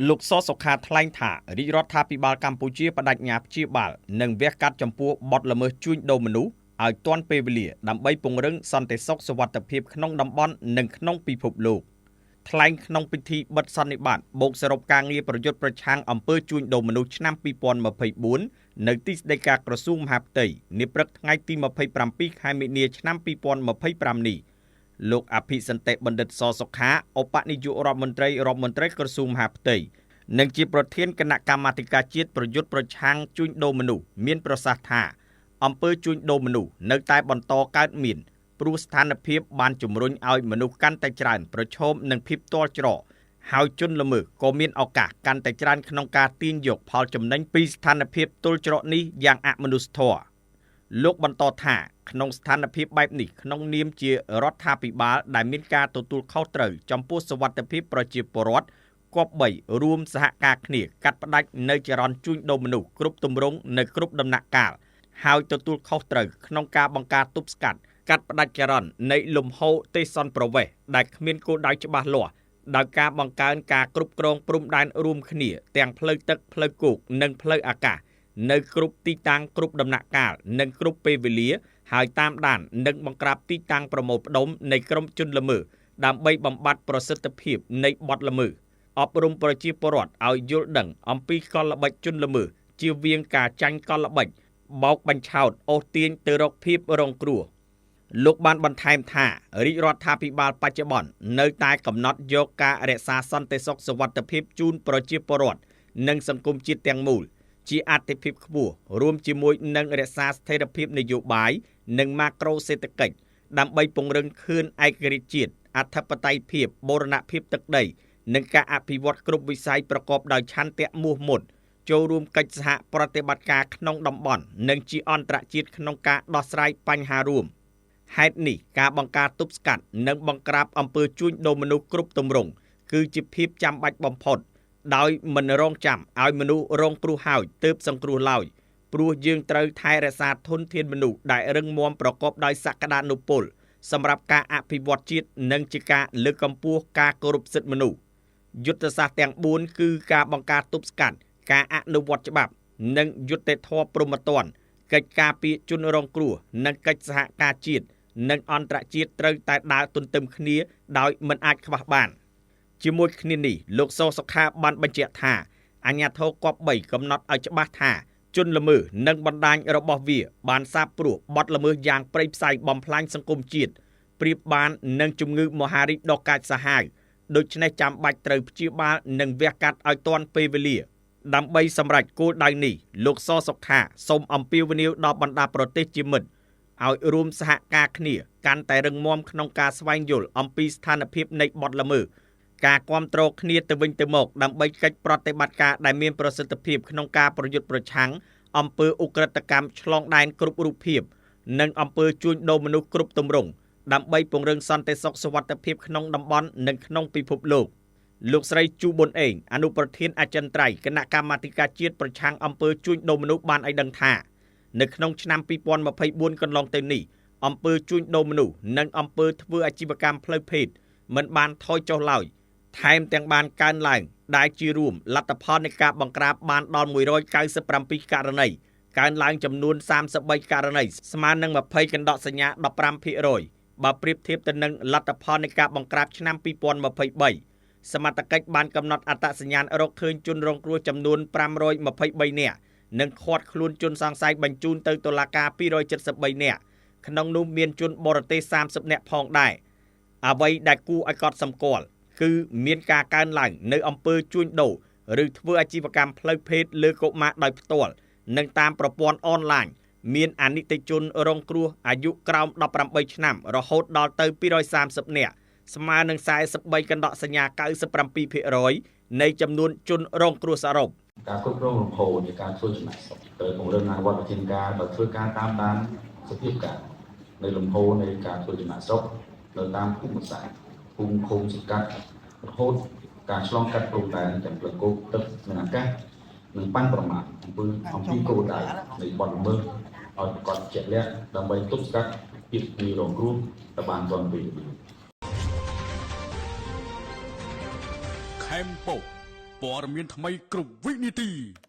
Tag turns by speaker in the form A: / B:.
A: លោកសសុខាថ្លែងថារាជរដ្ឋាភិបាលកម្ពុជាបដិញ្ញាព្យាបាលនិងវះកាត់ចំពោះបទល្មើសជួញដូរមនុស្សឲ្យទាន់ពេលវេលាដើម្បីពង្រឹងសន្តិសុខសុវត្ថិភាពក្នុងតំបន់និងក្នុងពិភពលោក។ ថ្លែងក្នុងពិធីបិទសន្និបាតបូកសរុបការងារប្រយុទ្ធប្រឆាំងអំពើជួញដូរមនុស្សឆ្នាំ2024នៅទីស្តីការក្រសួងមហាផ្ទៃនាព្រឹកថ្ងៃទី27ខែមីនាឆ្នាំ2025នេះលោកអភិសន្តិបណ្ឌិតសសុខាឧបនាយករដ្ឋមន្ត្រីរដ្ឋមន្ត្រីក្រសួងមហាផ្ទៃនិងជាប្រធានគណៈកម្មាធិការជាតិប្រយុទ្ធប្រឆាំងជួញដូរមនុស្សមានប្រសាសន៍ថាអំពើជួញដូរមនុស្សនៅតែបន្តកើតមានព្រោះស្ថានភាពបានជំរុញឲ្យមនុស្សកាន់តែច្រើនប្រឈមនឹងភាពទាល់ច្រកហើយជនល្មើសក៏មានឱកាសកាន់តែច្រើនក្នុងការទាញយកផលចំណេញពីស្ថានភាពទល់ច្រកនេះយ៉ាងអមនុស្សធម៌លោកបន្តថាក្នុងស្ថានភាពបែបនេះក្នុងនាមជារដ្ឋាភិបាលដែលមានការទទួលខុសត្រូវចំពោះសុវត្ថិភាពប្រជាពលរដ្ឋគប្បីរួមសហការគ្នាកាត់ផ្តាច់នៅចរន្តជួញដូរមនុស្សគ្រប់ទម្រង់នៅគ្រប់ដំណាក់កាលហើយទទួលខុសត្រូវក្នុងការបង្ការទប់ស្កាត់កាត់ផ្តាច់ចរន្តនៃលំហូរទេសន្តប្រវេសន៍ដែលគ្មានគោលដៅច្បាស់លាស់ដោយការបង្កើនការគ្រប់គ្រងព្រំដែនរួមគ្នាទាំងផ្លូវទឹកផ្លូវគោកនិងផ្លូវអាកាសនៅគ្រប់ទីតាំងគ្រប់ដំណាក់កាលនិងគ្រប់ពេលវេលាហើយតាមដាននិងបង្ក្រាបទីតាំងប្រមូលផ្ដុំនៃក្រុមជនល្មើសដើម្បីបំបត្តិប្រសិទ្ធភាពនៃបទល្មើសអប់រំប្រជាពលរដ្ឋឲ្យយល់ដឹងអំពីកលល្បិចជនល្មើសជៀសវាងការចាញ់កលល្បិចបោកបញ្ឆោតអូសទាញទៅរកភាពរងគ្រោះលោកបានបន្ថែមថារាជរដ្ឋាភិបាលបច្ចុប្បន្ននៅតែកំណត់យកការរក្សាសន្តិសុខសុវត្ថិភាពជូនប្រជាពលរដ្ឋនិងសង្គមជាតិទាំងមូលជាអាទិភាពខ្ពស់រួមជាមួយនឹងរក្សាស្ថិរភាពនយោបាយនិងម៉ាក្រូសេដ្ឋកិច្ចដើម្បីពង្រឹងខឿនឯករាជ្យជាតិអធិបតេយ្យភាពបូរណភាពទឹកដីនិងការអភិវឌ្ឍគ្រប់វិស័យប្រកបដោយឆន្ទៈមោះមុតចូលរួមកិច្ចសហប្រតិបត្តិការក្នុងតំបន់និងជាអន្តរជាតិក្នុងការដោះស្រាយបញ្ហារួមហេតុនេះការបង្ការទប់ស្កាត់និងបង្ក្រាបអំពើជួញដូរមនុស្សគ្រប់ទម្រង់គឺជាភាពចាំបាច់បំផុតដោយមិនរងចាំឲ្យមនុស្សរងគ្រោះហើយទើបសង្គ្រោះឡើយព្រោះយើងត្រូវថែរក្សាធនធានមនុស្សដែលរឹងមាំប្រកបដោយសក្តានុពលសម្រាប់ការអភិវឌ្ឍជាតិនិងជាការលើកកម្ពស់ការគោរពសិទ្ធិមនុស្សយុទ្ធសាស្ត្រទាំង4គឺការបង្ការទប់ស្កាត់ការអនុវត្តច្បាប់និងយុត្តិធម៌ព្រហ្មទណ្ឌកិច្ចការពារជនរងគ្រោះនិងកិច្ចសហការជាតិនិងអន្តរជាតិត្រូវតែដើរទន្ទឹមគ្នាដោយមិនអាចខ្វះបានជាមួយគ្នានេះលោកសសុខាបានបញ្ជាក់ថាអាជ្ញាធរគប្បីកំណត់ឲ្យច្បាស់ថាជនល្មើសនិងបណ្ដាញរបស់វាបានសាបព្រោះបទល្មើសយ៉ាងព្រៃផ្សៃបំផ្លាញសង្គមជាតិប្រៀបបាននឹងជំងឺមហារីកដ៏កាចសាហាវដូច្នេះចាំបាច់ត្រូវព្យាបាលនិងវះកាត់ឲ្យទាន់ពេលវេលាដើម្បីសម្រេចគោលដៅនេះលោកសសុខាសូមអំពាវនាវដល់បណ្ដាប្រទេសជាមិត្តឲ្យរួមសហការគ្នាកាន់តែរឹងមាំក្នុងការស្វែងយល់អំពីស្ថានភាពនៃបទល្មើសការគាំទ្រគ្នាទៅវិញទៅមកដើម្បីកិច្ចប្រតិបត្តិការដែលមានប្រសិទ្ធភាពក្នុងការប្រយុទ្ធប្រឆាំងអំពើឧក្រិដ្ឋកម្មឆ្លងដែនគ្រប់រូបភាពនិងអំពើជួញដូរមនុស្សគ្រប់ទម្រង់ដើម្បីពង្រឹងសន្តិសុខសុវត្ថិភាពក្នុងតំបន់និងក្នុងពិភពលោកលោកស្រីជូប៊ុនអេងអនុប្រធានអចិន្ត្រៃយ៍គណៈកម្មាធិការជាតិប្រឆាំងអំពើជួញដូរមនុស្សបានឲ្យដឹងថានៅក្នុងឆ្នាំ2024កន្លងទៅនេះអំពើជួញដូរមនុស្សនិងអំពើធ្វើអាជីវកម្មផ្លូវភេទមិនបានថយចុះឡើយថែមទាំងបានកើនឡើងដែលជារួមលទ្ធផលនៃការបង្ក្រាបបានដល់197ករណីកើនឡើងចំនួន33ករណីស្មើនឹង20.15%បើប្រៀបធៀបទៅនឹងលទ្ធផលនៃការបង្ក្រាបឆ្នាំ2023សមត្ថកិច្ចបានកំណត់អត្តសញ្ញាណរកឃើញជនរងគ្រោះចំនួន523នាក់និងឃាត់ខ្លួនជនសង្ស័យបញ្ជូនទៅតុលាការ273នាក់ក្នុងនោះមានជនបរទេស30នាក់ផងដែរអ្វីដែលគួរឲ្យកត់សម្គាល់គឺមានការកើនឡើងនៅអំពើជួញដូរឬធ្វើអាជីវកម្មផ្លូវភេទលើកុមារដោយផ្ទាល់និងតាមប្រព័ន្ធអនឡាញមានអនីតិជនរងគ្រោះអាយុក្រោម18ឆ្នាំរហូតដល់ទៅ230នាក់ស្មើនឹង 43.97% នៃចំនួនជនរងគ្រោះសរុប
B: ការគ្រប់គ្រងលំហូរនៃការធ្វើចំណាកស្រុកត្រូវពង្រឹងអនុវត្តវិធានការដោយធ្វើការតាមដានសភាពការនៃលំហូរនៃការធ្វើចំណាកស្រុកនៅតាមភូមិសាស្ត្រភូមិឃុំសង្កាត់រហូតការឆ្លងកាត់ព្រំដែនទាំងផ្លូវគោកទឹកនិងអាកាសនិងប៉ាន់ប្រមាណអំពីគោលដៅនៃបទល្មើសឲ្យប្រកបជាក់លាក់ដើម្បីទប់ស្កាត់ភាពងាយរងគ្រោះទៅបានទាន់ពេលវេលា
C: ខេមប៉ុ ព័ត៌មានថ្មីគ្រប់វិនាទី។